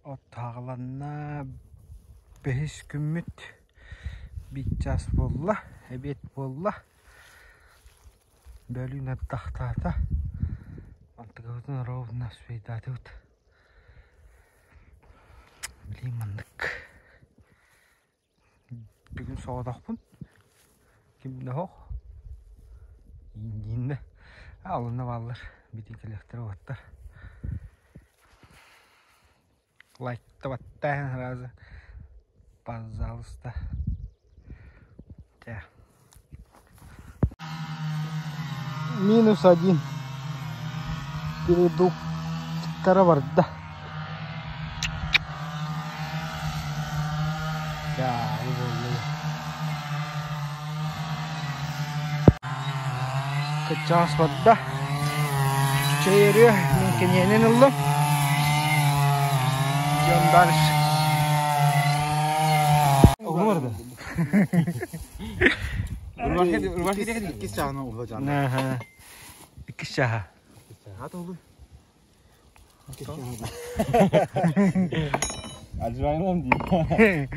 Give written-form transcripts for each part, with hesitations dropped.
Оттоһоҕолонно бэһис күммүт биир чаас буолла, эбиэт буолла. Бөлүүн ардахтаата, антыгыбытын ровно успейдаатыбыт. Билигин маннык Бүгүн соҕотохпун, ким да суох. Ииннэ алынна бааллар, бити кэлиэхтэрэ уоттар. Лайкта баттаан сразу, пожалуйста. Чэ. Минус один. Передуктора барда. Кыччаас барда. Чэй өрүө, мин киниэнин ыллым. Идем дальше. Иккис чааһына уһа Аха. Иккис чааһа. Ажыраймам дии.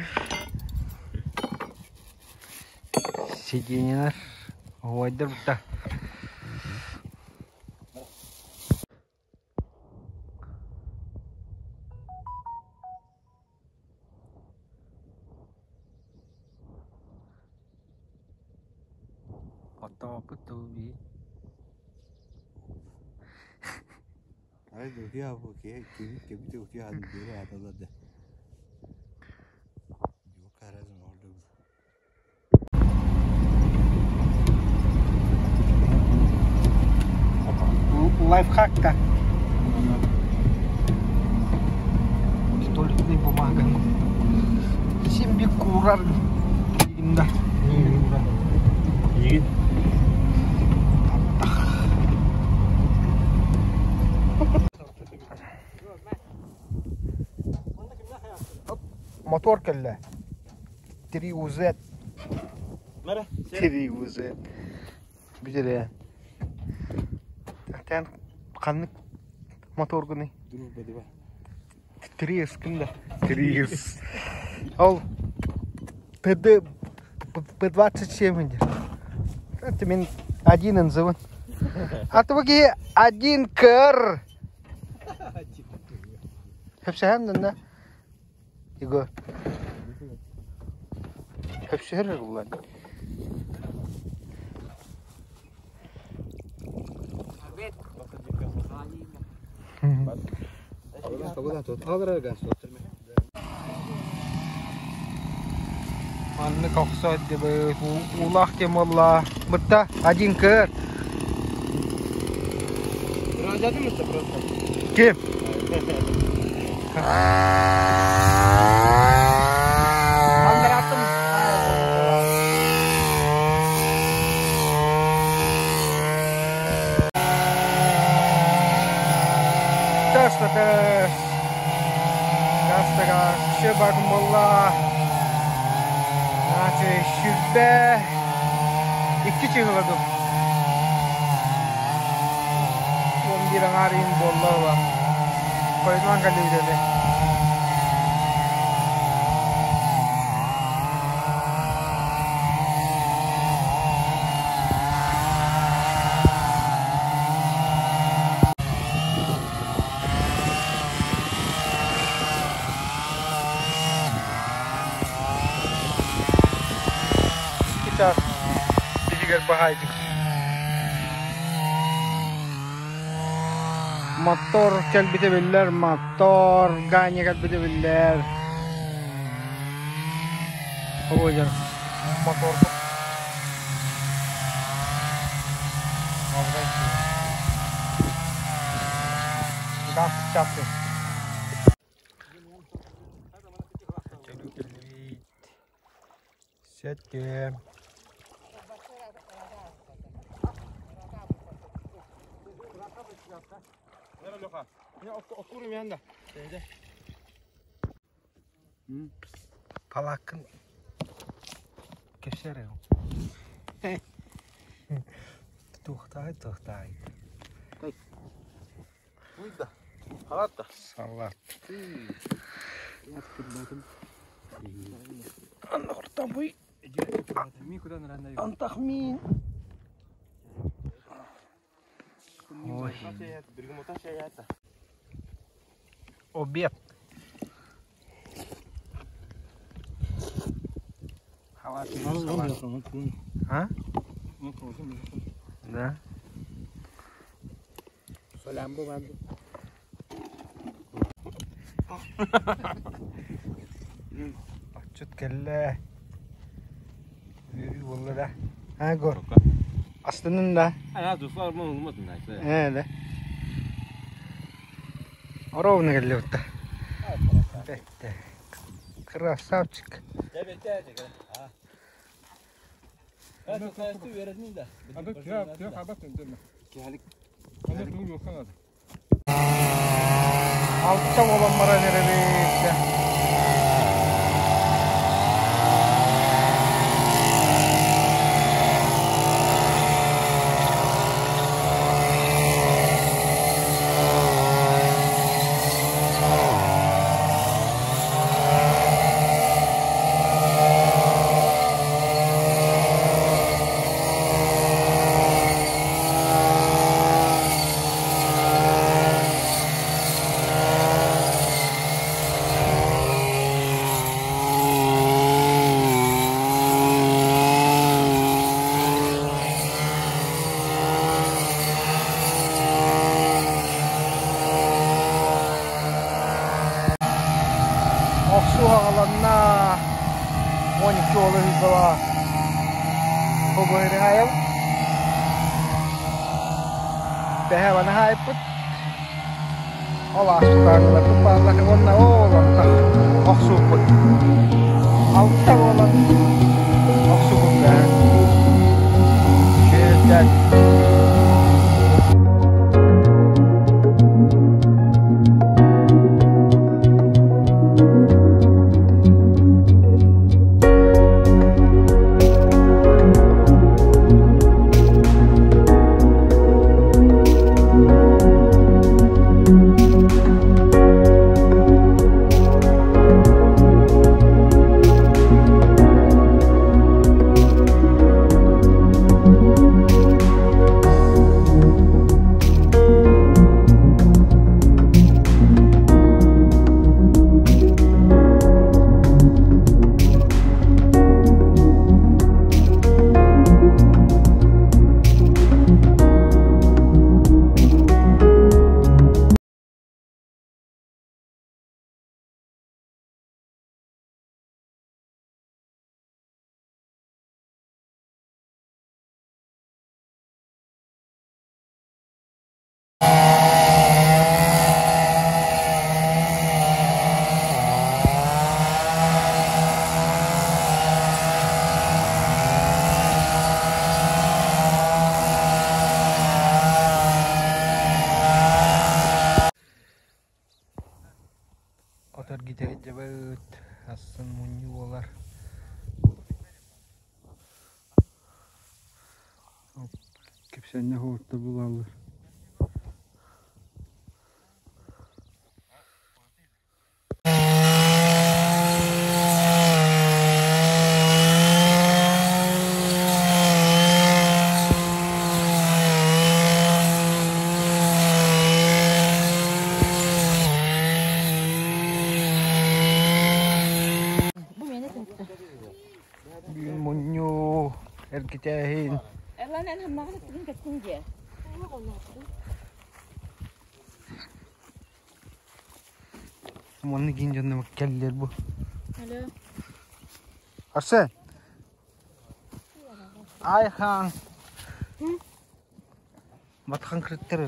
Сиденьелар оһуойдар бутта. Оттооппут тыл бии. Ай утуйа бу киһи кэбити утуйа биэри ааталар да. Каразын орду. Лайфхак-то. Туалетная бумага. Симби курар да. Игин. Мотор кэллэ. Три УЗ. Три УЗ. Бүтэрэ. Тэн ханнык моторгуный? Дружба два. Три С ким да? Три С. Ол ПД П27 диир. Это мин один НЗВ. А то один КР. Хөпсөһөн да Егор. Хөпсөһөр улан. Маннык охсо уулаах темолла. Бытта один көр. Ким? Андыратым. Теста тест. Тестага все бакын болла. Значит, сүрбэ икки чыгыладым. 11 аҥаар буолла ыла. Хойунан кэллибит Икки чаас иһигэр баһаайдык. Мотор кэлбитэ биллэр, мотор, Ганя кэлбитэ биллэр. Ой, мотор. Газ часы. Сәттем. Палааккын кэпсээ эрэ. Туохтааҕый туохтааҕый? Салат. Анна Антах миин. Ой. Обед. Халат, салат. А? Да. Отчут кэллэ. Үөрүү буолла да. А, Гор. Астынын да. Ээ да. Ровно кэллэ бутта. Бэтте. Красавчик. Алта буолан баран эрэбит. Охсуу аҕаланна 12 уолу ыытыла Побырыһайым Тэһэ баны хаайпыт Ол ааспытааҥыларбыт бааллар уонна оол антах охсууппут Алта буолан охсубут Үчүгэйдик Отор гитэрдьэбэт астын мунньуу буолар. Кэпсээннэ хоһуттар булаллар. Бүгүн мунньуу эргитээһин. Манна киин дьонно кэллэр бу. Арсен. Айхан. Батхан кырыттар.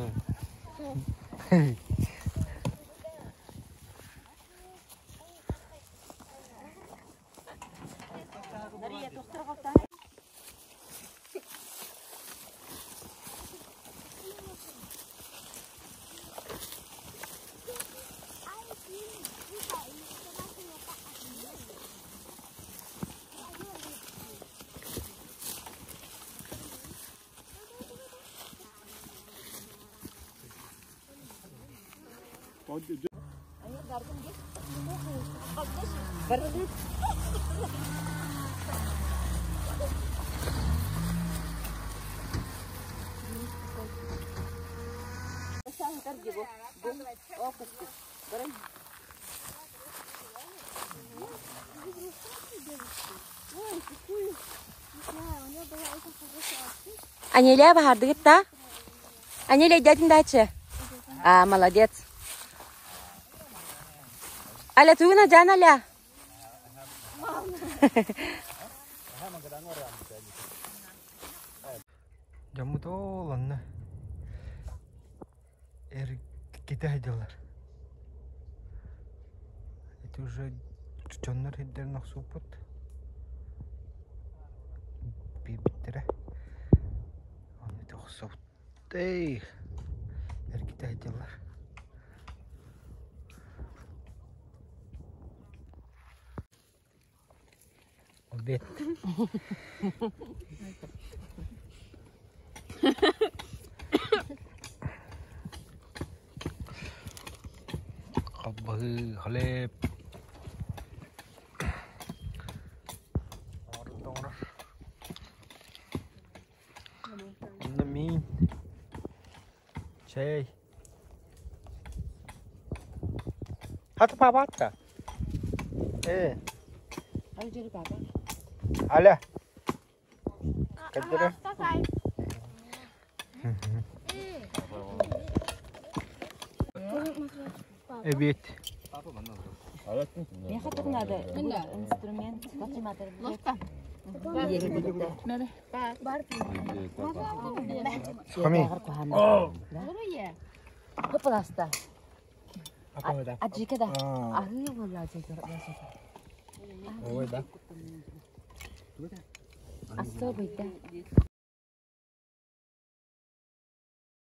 Анеля баһардыгыт да? Анеля дядин дача. А, молодец. Аля, тугуна жан Аля? Дьоммут ол онно эргитэ сылдьаллар. Ити уже дьоннор сирдэрин охсубуппут. Биирбиттэрэ. Ону ити охсубут. Эй, эргитэ сылдьаллар. Обед. Халбаһыы, хлеб. Оҥорор. Онно миин. Чэй. Хата папа Э. Аля. Каддера. Эбиэт. Миэхэ туох надо? Инструмент. Хами. Папаласта. Аджика да. Аһыы буолла аджика. Ой, да. Особый, да.